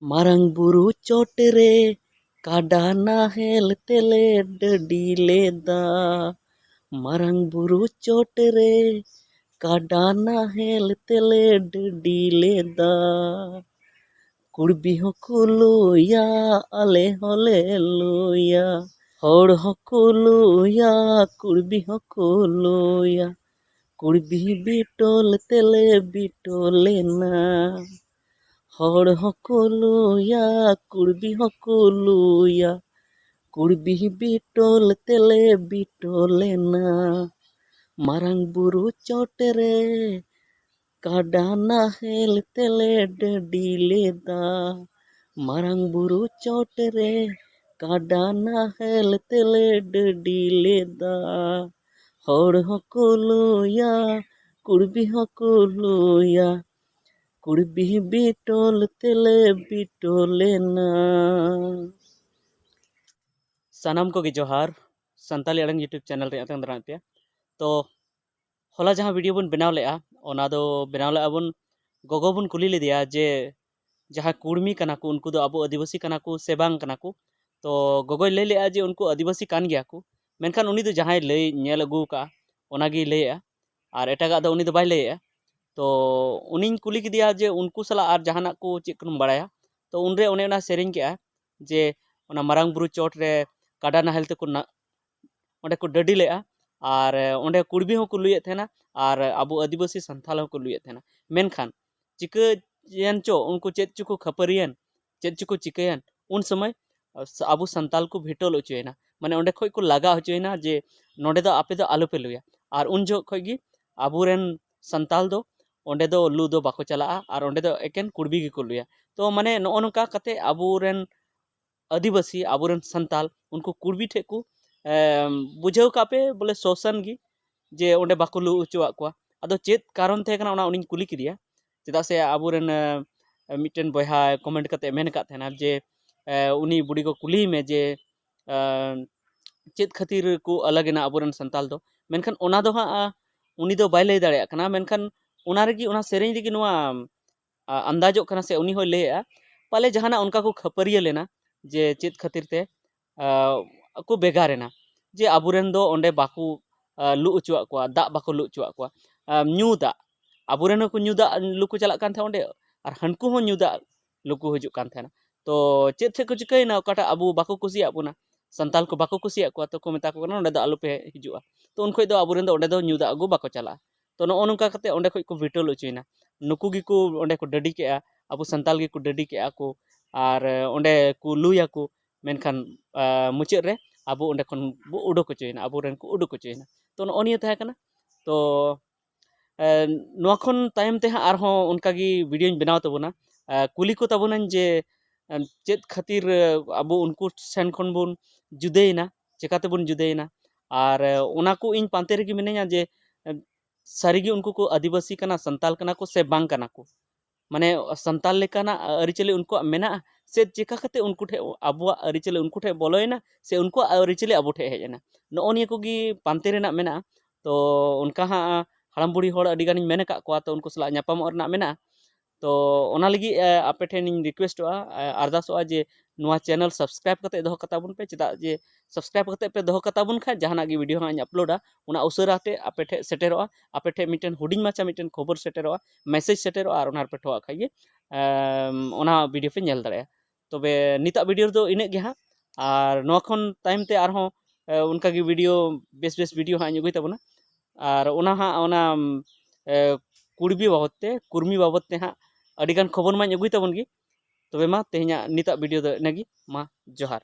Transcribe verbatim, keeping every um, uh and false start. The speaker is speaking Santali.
ᱢᱟᱨᱟᱝ ᱵᱩᱨᱩ ᱪᱚᱴ ᱨᱮ ᱠᱟᱰᱟ ᱱᱟᱦᱮᱞ ᱛᱮᱞᱮ ᱰᱟᱹᱰᱤ ᱞᱮᱫᱟ᱾ ᱢᱟᱨᱟᱝ ᱵᱩᱨᱩ ᱪᱚᱴ ᱨᱮ ᱠᱟᱰᱟ ᱱᱟᱦᱮᱞ ᱛᱮᱞᱮ ᱰᱟᱹᱰᱤ ᱞᱮᱫᱟ᱾ ᱠᱩᱲᱵᱤ ᱦᱚᱸᱠᱚ ᱞᱩᱭᱟ, ᱟᱞᱮ ᱦᱚᱸᱞᱮ ᱞᱩᱭᱟ᱾ ᱦᱚᱲ ᱦᱚᱸᱠᱚ ᱞᱩᱭᱟ, ᱠᱩᱲᱵᱤ ᱦᱚᱸᱠᱚ ᱞᱩᱭᱟ᱾ ᱠᱩᱲᱵᱤ ᱵᱤᱴᱚᱞ ᱛᱮᱞᱮ ᱵᱤᱴᱚᱞᱮᱱᱟ᱾ ᱦᱚᱲ ᱦᱚᱸᱠᱚ ᱞᱩᱭᱟ, ᱠᱩᱲᱵᱤ ᱦᱚᱸᱠᱚ ᱞᱩᱭᱟ᱾ ᱠᱩᱲᱵᱤ ᱵᱤᱴᱚᱞ ᱛᱮᱞᱮ ᱵᱤᱴᱚᱞᱮᱱᱟ᱾ ᱢᱟᱨᱟᱝ ᱵᱩᱨᱩ ᱪᱚᱴ ᱨᱮ ᱠᱟᱰᱟ ᱱᱟᱦᱮᱞ ᱛᱮᱞᱮ ᱰᱟᱹᱰᱤ ᱞᱮᱫᱟ᱾ ᱢᱟᱨᱟᱝ ᱵᱩᱨᱩ ᱪᱚᱴ ᱨᱮ ᱠᱟᱰᱟ ᱱᱟᱦᱮᱞ ᱛᱮᱞᱮ ᱰᱟᱹᱰᱤ ᱞᱮᱫᱟ᱾ ᱦᱚᱲ ᱦᱚᱸᱠᱚ ᱞᱩᱭᱟ, ᱠᱩᱲᱵᱤ ᱦᱚᱸᱠᱚ ᱞᱩᱭᱟ᱾ ᱠᱩᱲᱵᱤ ᱵᱤᱴᱚᱞ ᱛᱮᱞᱮ ᱵᱤᱴᱚᱞᱮᱱᱟ᱾ ᱥᱟᱱᱟᱢ ᱠᱚᱜᱮ ᱡᱚᱦᱟᱨ᱾ ᱥᱟᱱᱛᱟᱞᱤ ᱟᱲᱟᱝ YouTube ᱪᱮᱱᱮᱞ ᱨᱮ ᱟᱛᱟᱝ ᱫᱟᱨᱟᱢ ᱯᱮᱭᱟ᱾ ᱛᱚ, ᱦᱚᱞᱟ ᱡᱟᱦᱟᱸ ᱵᱷᱤᱰᱤᱭᱳ ᱵᱚᱱ ᱵᱮᱱᱟᱣ ᱞᱮᱫᱼᱟ, ᱚᱱᱟ ᱫᱚ ᱵᱮᱱᱟᱣ ᱞᱮᱫᱼᱟ ᱵᱚᱱ, ᱜᱚᱜᱚ ᱵᱚᱱ ᱠᱩᱞᱤ ᱞᱮᱫᱮᱭᱟ ᱡᱮ ᱡᱟᱦᱟᱸᱭ ᱠᱩᱲᱢᱤ ᱠᱟᱱᱟ ᱠᱚ, ᱩᱱᱠᱩ ᱫᱚ ᱟᱵᱚ ᱟᱹᱫᱤᱵᱟᱹᱥᱤ ᱠᱟᱱᱟ ᱠᱚ ᱥᱮ ᱵᱟᱝ ᱠᱟᱱᱟ ᱠᱚ? ᱛᱚ, ᱜᱚᱜᱚᱭ ᱞᱟᱹᱭ ᱞᱮᱫᱼᱟ ᱡᱮ ᱩᱱᱠᱩ ᱟᱹᱫᱤᱵᱟᱹᱥᱤ ᱠᱟᱱ ᱜᱮᱭᱟ ᱠᱚ, ᱢᱮᱱᱠᱷᱟᱱ ᱩᱱᱤ ᱫᱚ ᱡᱟᱦᱟᱸᱭ ᱞᱟᱹᱭ ᱧᱮᱞ ᱟᱹᱜᱩ ᱟᱠᱟᱫᱼᱟ, ᱚᱱᱟᱜᱮᱭ ᱞᱟᱹᱭᱮᱫᱼᱟ, ᱟᱨ ᱮᱴᱟᱜᱟᱜ ᱫᱚ ᱩᱱᱤ ᱫᱚ ᱵᱟᱭ ᱞᱟᱹᱭᱮᱫᱼᱟ᱾ ᱛᱚ, ᱩᱱᱤᱧ ᱠᱩᱞᱤ ᱠᱮᱫᱮᱭᱟ ᱡᱮ ᱩᱱᱠᱩ ᱥᱟᱞᱟᱜ ᱟᱨ ᱡᱟᱦᱟᱱᱟᱜ ᱠᱚ ᱪᱮᱫ ᱠᱚᱢ ᱵᱟᱲᱟᱭᱟ? ᱛᱚ, ᱩᱱᱨᱮ ᱚᱱᱮ ᱚᱱᱟ ᱥᱮᱨᱮᱧ ᱠᱮᱜᱼᱟ ᱡᱮ ᱚᱱᱟ ᱢᱟᱨᱟᱝ ᱵᱩᱨᱩ ᱪᱚᱴ ᱨᱮ ᱠᱟᱰᱟ ᱱᱟᱦᱮᱞ ᱛᱮᱠᱚ ᱱᱟ-, ᱚᱸᱰᱮ ᱠᱚ ᱰᱟᱹᱰᱤ ᱞᱮᱜᱼᱟ, ᱟᱨ ᱚᱸᱰᱮ ᱠᱩᱲᱵᱤ ᱦᱚᱸᱠᱚ ᱞᱩᱭᱮᱫ ᱛᱟᱦᱮᱱᱟ, ᱟᱨ ᱟᱵᱚ ᱟᱹᱫᱤᱵᱟᱹᱥᱤ ᱥᱟᱱᱛᱟᱞ ᱦᱚᱸᱠᱚ ᱞᱩᱭᱮᱫ ᱛᱟᱦᱮᱱᱟ᱾ ᱢᱮᱱᱠᱷᱟᱱ ᱪᱤᱠᱟᱹᱭᱮᱱ ᱪᱚ, ᱩᱱᱠᱩ ᱪᱮᱫ ᱪᱚᱠᱚ ᱠᱷᱟᱹᱯᱟᱹᱨᱤᱭᱮᱱ, ᱪᱮᱫ ᱪᱚᱠᱚ ᱪᱤᱠᱟᱹᱭᱮᱱ, ᱩᱱ ᱥᱚᱢᱚᱭ ᱟᱵᱚ ᱥᱟᱱᱛᱟᱞ ᱠᱚ ᱵᱷᱤᱴᱚᱞ ᱦᱚᱪᱚᱭᱮᱱᱟ, ᱢᱟᱱᱮ ᱚᱸᱰᱮ ᱠᱷᱚᱡ ᱠᱚ ᱞᱟᱜᱟ ᱦᱚᱪᱚᱭᱮᱱᱟ ᱡᱮ ᱱᱚᱸᱰᱮ ᱫᱚ ᱟᱯᱮ ᱫᱚ ᱟᱞᱚᱯᱮ ᱞᱩᱭᱟ᱾ ᱟᱨ ᱩᱱ ᱡᱚᱦᱚᱜ ᱠᱷᱚᱡ ᱜᱮ ᱟᱵᱚᱨᱮᱱ ᱥᱟᱱᱛᱟᱞ ᱫᱚ ᱚᱸᱰᱮ ᱫᱚ ᱞᱩ ᱫᱚ ᱵᱟᱠᱚ ᱪᱟᱞᱟᱜᱼᱟ, ᱟᱨ ᱚᱸᱰᱮ ᱫᱚ ᱮᱠᱮᱱ ᱠᱩᱲᱵᱤ ᱜᱮᱠᱚ ᱞᱩᱭᱟ᱾ ᱛᱚ, ᱢᱟᱱᱮ ᱱᱚᱜᱼᱚ ᱱᱚᱝᱠᱟ ᱠᱟᱛᱮ ᱟᱵᱚᱨᱮᱱ ᱟᱹᱫᱤᱵᱟᱹᱥᱤ, ᱟᱵᱚᱨᱮᱱ ᱥᱟᱱᱛᱟᱞ, ᱩᱱᱠᱩ ᱠᱩᱲᱵᱤ ᱴᱷᱮᱡ ᱠᱚ, ᱮᱢ, ᱵᱩᱡᱷᱟᱹᱣ ᱠᱟᱜ ᱯᱮ ᱵᱚᱞᱮ ᱥᱳᱥᱟᱱ ᱜᱮ, ᱡᱮ ᱚᱸᱰᱮ ᱵᱟᱠᱚ ᱞᱩ ᱦᱚᱪᱚᱣᱟᱜ ᱠᱚᱣᱟ᱾ ᱟᱫᱚ ᱪᱮᱫ ᱠᱟᱨᱚᱱ ᱛᱟᱦᱮᱸ ᱠᱟᱱᱟ, ᱚᱱᱟ ᱩᱱᱤᱧ ᱠᱩᱞᱤ ᱠᱮᱫᱮᱭᱟ᱾ ᱪᱮᱫᱟᱜ ᱥᱮ ᱟᱵᱚᱨᱮᱱ, ᱮ, ᱢᱤᱫᱴᱮᱱ ᱵᱚᱭᱦᱟ ᱠᱚᱢᱮᱱᱴ ᱠᱟᱛᱮ ᱢᱮᱱ ᱟᱠᱟᱫ ᱛᱟᱦᱮᱱᱟ ᱡᱮ, ᱮ, ᱩᱱᱤ ᱵᱩᱰᱤ ᱜᱚ ᱠᱩᱞᱤᱭᱮ ᱢᱮ ᱡᱮ, ᱮ, ᱪᱮᱫ ᱠᱷᱟᱹᱛᱤᱨ ᱠᱚ ᱟᱞᱟᱜᱽ ᱮᱱᱟ ᱟᱵᱚᱨᱮᱱ ᱥᱟᱱᱛᱟᱞ ᱫᱚ? ᱢᱮᱱᱠᱷᱟᱱ ᱚᱱᱟ ᱫᱚ ᱦᱟᱸᱜ, ᱟ, ᱩᱱᱤ ᱫᱚ ᱵᱟᱭ ᱞᱟᱹᱭ ᱫᱟᱲᱮᱭᱟᱜ ᱠᱟᱱᱟ᱾ ᱢᱮᱱᱠᱷᱟᱱ ᱚᱱᱟ ᱨᱮᱜᱮ, ᱚᱱᱟ ᱥᱮᱨᱮᱧ ᱨᱮᱜᱮ ᱱᱚᱣᱟ, ᱟ, ᱟᱱᱫᱟᱡᱚᱜ ᱠᱟᱱᱟ ᱥᱮ ᱩᱱᱤ ᱦᱚᱸᱭ ᱞᱟᱹᱭᱮᱜᱼᱟ ᱯᱟᱞᱮ ᱡᱟᱦᱟᱱᱟᱜ ᱚᱱᱠᱟ ᱠᱚ ᱠᱷᱟᱹᱯᱟᱹᱨᱤᱭᱟᱹ ᱞᱮᱱᱟ ᱡᱮ ᱪᱮᱫ ᱠᱷᱟᱹᱛᱤᱨ ᱛᱮ ᱠᱚ ᱵᱷᱮᱜᱟᱨ ᱮᱱᱟ, ᱡᱮ ᱟᱵᱚᱨᱮᱱ ᱫᱚ ᱚᱸᱰᱮ ᱵᱟᱠᱚ ᱞᱩ ᱦᱚᱪᱚᱣᱟᱜ ᱠᱚᱣᱟ, ᱫᱟᱜ ᱵᱟᱠᱚ ᱞᱩ ᱦᱚᱪᱚᱣᱟᱜ ᱠᱚᱣᱟ, ᱧᱩ ᱫᱟᱜ, ᱟᱵᱚᱨᱮᱱ ᱦᱚᱸᱠᱚ ᱧᱩ ᱫᱟᱜ ᱞᱩ ᱠᱚ ᱪᱟᱞᱟᱜ ᱠᱟᱱ ᱛᱟᱦᱮᱸᱫ ᱚᱸᱰᱮ, ᱟᱨ ᱦᱟᱱᱠᱩ ᱦᱚᱸ ᱧᱩ ᱫᱟᱜ ᱞᱩ ᱠᱚ ᱦᱤᱡᱩᱜ ᱠᱟᱱ ᱛᱟᱦᱮᱱᱟ᱾ ᱛᱚ ᱪᱮᱫ ᱴᱷᱮᱡ ᱠᱚ ᱪᱤᱠᱟᱹᱭᱮᱱᱟ? ᱚᱠᱟᱴᱟᱜ ᱟᱵᱚ ᱵᱟᱠᱚ ᱠᱩᱥᱤᱭᱟᱜ ᱵᱚᱱᱟ, ᱥᱟᱱᱛᱟᱞ ᱠᱚ ᱵᱟᱠᱚ ᱠᱩᱥᱤᱭᱟᱜ ᱠᱚᱣᱟ, ᱛᱚ ᱠᱚ ᱢᱮᱛᱟ ᱠᱚ ᱠᱟᱱᱟ, "ᱚᱸᱰᱮ ᱫᱚ ᱟᱞᱚ ᱯᱮ ᱦᱤᱡᱩᱜᱼᱟ᱾" ᱛᱚ ᱩᱱ ᱠᱷᱚᱡ ᱫᱚ ᱟᱵᱚᱨᱮᱱ ᱫᱚ ᱚᱸᱰᱮ ᱫᱚ ᱧᱩ ᱫᱟᱜ ᱟᱹᱜᱩ ᱵᱟᱠᱚ ᱪᱟᱞᱟᱜᱼᱟ᱾ ᱛᱚ ᱱᱚᱜᱼᱚ ᱱᱚᱝᱠᱟ ᱠᱟᱛᱮ ᱚᱸᱰᱮ ᱠᱷᱚᱡ ᱠᱚ ᱵᱷᱤᱴᱟᱹᱞ ᱦᱚᱪᱚᱭᱮᱱᱟ᱾ ᱱᱩᱠᱩ ᱜᱮᱠᱚ ᱚᱸᱰᱮ ᱠᱚ ᱰᱟᱹᱰᱤ ᱠᱮᱜᱼᱟ, ᱟᱵᱚ ᱥᱟᱱᱛᱟᱞ ᱜᱮᱠᱚ ᱰᱟᱹᱰᱤ ᱠᱮᱜᱼᱟ ᱠᱚ, ᱟᱨ ᱚᱸᱰᱮ ᱠᱚ ᱞᱩᱭᱟᱠᱚ, ᱢᱮᱱᱠᱷᱟᱱ ᱢᱩᱪᱟᱹᱫ ᱨᱮ ᱟᱵᱚ ᱚᱸᱰᱮ ᱠᱷᱚᱱ ᱵᱚ ᱩᱰᱩᱠ ᱦᱚᱪᱚᱭᱮᱱᱟ, ᱟᱵᱚᱨᱮᱱ ᱠᱚ ᱩᱰᱩᱠ ᱦᱚᱪᱚᱭᱮᱱᱟ᱾ ᱛᱚ ᱱᱚᱜᱼᱚ ᱱᱤᱭᱟᱹ ᱛᱟᱦᱮᱸ ᱠᱟᱱᱟ᱾ ᱛᱚ ᱱᱚᱣᱟ ᱠᱷᱚᱱ ᱛᱟᱭᱚᱢ ᱛᱮ ᱦᱟᱸᱜ ᱟᱨᱦᱚᱸ ᱚᱱᱠᱟᱜᱮ ᱵᱷᱤᱰᱤᱭᱳᱧ ᱵᱮᱱᱟᱣ ᱛᱟᱵᱚᱱᱟ᱾ ᱠᱩᱞᱤ ᱠᱚ ᱛᱟᱵᱚᱱᱟᱹᱧ ᱡᱮ ᱪᱮᱫ ᱠᱷᱟᱹᱛᱤᱨ ᱟᱵᱚ ᱩᱱᱠᱩ ᱥᱮᱱ ᱠᱷᱚᱱ ᱵᱚᱱ ᱡᱩᱫᱟᱹᱭᱮᱱᱟ, ᱪᱮᱠᱟᱛᱮᱵᱚᱱ ᱡᱩᱫᱟᱹᱭᱮᱱᱟ? ᱟᱨ ᱚᱱᱟ ᱠᱚ ᱤᱧ ᱯᱟᱱᱛᱮ ᱨᱮᱜᱮ ᱢᱤᱱᱟᱹᱧᱟ ᱡᱮ ᱥᱟᱹᱨᱤᱜᱮ ᱩᱱᱠᱩ ᱠᱚ ᱟᱹᱫᱤᱵᱟᱹᱥᱤ ᱠᱟᱱᱟ, ᱥᱟᱱᱛᱟᱞ ᱠᱟᱱᱟ ᱠᱚ ᱥᱮ ᱵᱟᱝ ᱠᱟᱱᱟ ᱠᱚ? ᱢᱟᱱᱮ ᱥᱟᱱᱛᱟᱞ ᱞᱮᱠᱟᱱᱟᱜ ᱟᱹᱨᱤᱪᱟᱹᱞᱤ ᱩᱱᱠᱩᱣᱟᱜ ᱢᱮᱱᱟᱜᱼᱟ ᱥᱮ ᱪᱮᱠᱟ ᱠᱟᱛᱮ ᱩᱱᱠᱩ ᱴᱷᱮᱡ ᱟᱵᱚᱣᱟᱜ ᱟᱹᱨᱤᱪᱟᱹᱞᱤ ᱩᱱᱠᱩ ᱴᱷᱮᱡ ᱵᱚᱞᱚᱭᱮᱱᱟ ᱥᱮ ᱩᱱᱠᱩᱣᱟᱜ ᱟᱹᱨᱤᱪᱟᱹᱞᱤ ᱟᱵᱚ ᱴᱷᱮᱡ ᱦᱮᱡ ᱮᱱᱟ? ᱱᱚᱜᱼᱚ ᱱᱤᱭᱟᱹ ᱠᱚᱜᱮ ᱯᱟᱱᱛᱮ ᱨᱮᱱᱟᱜ ᱢᱮᱱᱟᱜᱼᱟ᱾ ᱛᱚ ᱚᱱᱠᱟ ᱦᱟᱸᱜ ᱦᱟᱲᱟᱢ ᱵᱩᱲᱦᱤ ᱦᱚᱲ ᱟᱹᱰᱤ ᱜᱟᱱᱤᱧ ᱢᱮᱱ ᱟᱠᱟᱫ ᱠᱚᱣᱟ, ᱛᱚ ᱩᱱᱠᱩ ᱥᱟᱞᱟᱜ ᱧᱟᱯᱟᱢᱚᱜ ᱨᱮᱱᱟᱜ ᱢᱮᱱᱟᱜᱼᱟ᱾ ᱛᱚ ᱚᱱᱟ ᱞᱟᱹᱜᱤᱫ ᱟᱯᱮ ᱴᱷᱮᱱᱤᱧ ᱨᱤᱠᱩᱭᱮᱥᱴᱚᱜᱼᱟ, ᱟᱨᱫᱟᱥᱚᱜᱼᱟ ᱡᱮ ᱱᱚᱣᱟ ᱪᱮᱱᱮᱞ ᱥᱟᱵᱥᱠᱨᱟᱭᱤᱵ ᱠᱟᱛᱮ ᱫᱚᱦᱚ ᱠᱟᱛᱟ ᱵᱚᱱ ᱯᱮ᱾ ᱪᱮᱫᱟᱜ ᱡᱮ ᱥᱟᱵᱥᱠᱨᱟᱭᱤᱵ ᱠᱟᱛᱮ ᱯᱮ ᱫᱚᱦᱚ ᱠᱟᱛᱟ ᱵᱚᱱ ᱠᱷᱟᱱ ᱡᱟᱦᱟᱱᱟᱜ ᱜᱮ ᱵᱷᱤᱰᱤᱭᱳ ᱦᱟᱸᱜ ᱤᱧ ᱟᱯᱞᱳᱰᱟ, ᱚᱱᱟ ᱩᱥᱟᱹᱨᱟ ᱛᱮ ᱟᱯᱮ ᱴᱷᱮᱡ ᱥᱮᱴᱮᱨᱚᱜᱼᱟ, ᱟᱯᱮ ᱴᱷᱮᱡ ᱢᱤᱫᱴᱮᱱ ᱦᱩᱰᱤᱧ ᱢᱟᱪᱷᱟ ᱢᱤᱫᱴᱮᱱ ᱠᱷᱚᱵᱚᱨ ᱥᱮᱴᱮᱨᱚᱜᱼᱟ, ᱢᱮᱥᱮᱡᱽ ᱥᱮᱴᱮᱨᱚᱜᱼᱟ, ᱟᱨ ᱚᱱᱟ ᱨᱮᱯᱮ ᱴᱷᱚᱣᱟᱜ ᱠᱷᱟᱡ ᱜᱮ ᱚᱱᱟ ᱵᱷᱤᱰᱤᱭᱳ ᱯᱮ ᱧᱮᱞ ᱫᱟᱲᱮᱭᱟᱜᱼᱟ᱾ ᱛᱚᱵᱮ ᱱᱤᱛᱟᱜ ᱵᱷᱤᱰᱤᱭᱳ ᱨᱮᱫᱚ ᱤᱱᱟᱹᱜ ᱜᱮ ᱦᱟᱸᱜ, ᱟᱨ ᱱᱚᱣᱟ ᱠᱷᱚᱱ ᱛᱟᱭᱚᱢ ᱛᱮ ᱟᱨᱦᱚᱸ ᱚᱱᱠᱟᱜᱮ ᱵᱷᱤᱰᱤᱭᱳ, ᱵᱮᱥ ᱵᱮᱥ ᱵᱷᱤᱰᱤᱭᱳ ᱦᱟᱸᱜ ᱤᱧ ᱟᱹᱜᱩᱭ ᱛᱟᱵᱚᱱᱟ᱾ ᱟᱨ ᱚᱱᱟ ᱦᱟᱸᱜ ᱚᱱᱟ ᱠᱩᱲᱵᱤ ᱵᱟᱵᱚᱫ ᱛᱮ, ᱠᱩᱨᱢᱤ ᱵᱟᱵᱚᱫ ᱛᱮ ᱦᱟᱸᱜ ᱟᱹᱰᱤᱜᱟᱱ ᱠᱷᱚᱵᱚᱨ ᱢᱟᱧ ᱟᱹᱜᱩᱭ ᱛᱟᱵᱚᱱ ᱜᱮ᱾ ᱛᱚᱵᱮ ᱢᱟ ᱛᱮᱦᱮᱧᱟᱜ ᱱᱤᱛᱟᱜ ᱵᱷᱤᱰᱤᱭᱳ ᱫᱚ ᱤᱱᱟᱹᱜᱮ᱾ ᱢᱟ ᱡᱚᱦᱟᱨ᱾